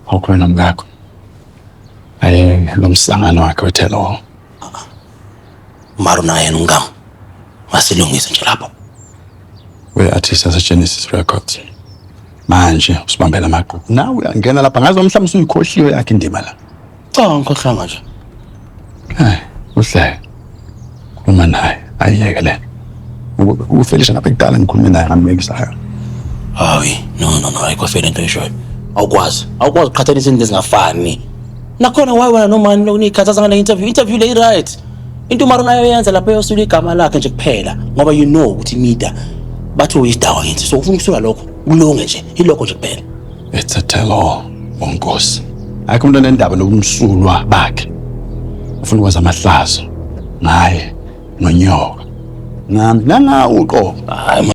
Awukhona nomkakho. Aye lo msangano wakhe wethelo. Mara unaye yena umngam. Masilungise nje lapho. We-artist yase-Genesis Records. Manje usibambela amagqubu. Nawe uyangena lapha ngazi mhlawumbe usuyikhohliwe yakhe indima la. Cha ngikhohlanga nje. Hayi, uhleke. Khuluma naye, ayiyeke le. Ufelisha lapha kudala ngikhulume naye ngambekisayo. Hayi, no no no, ayikho fair lento oyishoyo. Awukwazi, awukwazi ukuqhathanisa izinto ezingafani. Nakhona why wena nomani lokunikhathaza ngale interview? Interview le right. Into uMarona ayoyenza lapha eyosula igama lakhe nje kuphela ngoba you know ukuthi media bathi uyidawa ngithi. So ufuna ukusula lokho, kulunge nje, ilokho nje kuphela. It's a tell all, Bonkosi. Akho umuntu onendaba nokumsulwa bakhe. Ufuna ukwazi amahlazo ngaye nonyoka. Nami nangawe uqobo. Hayi.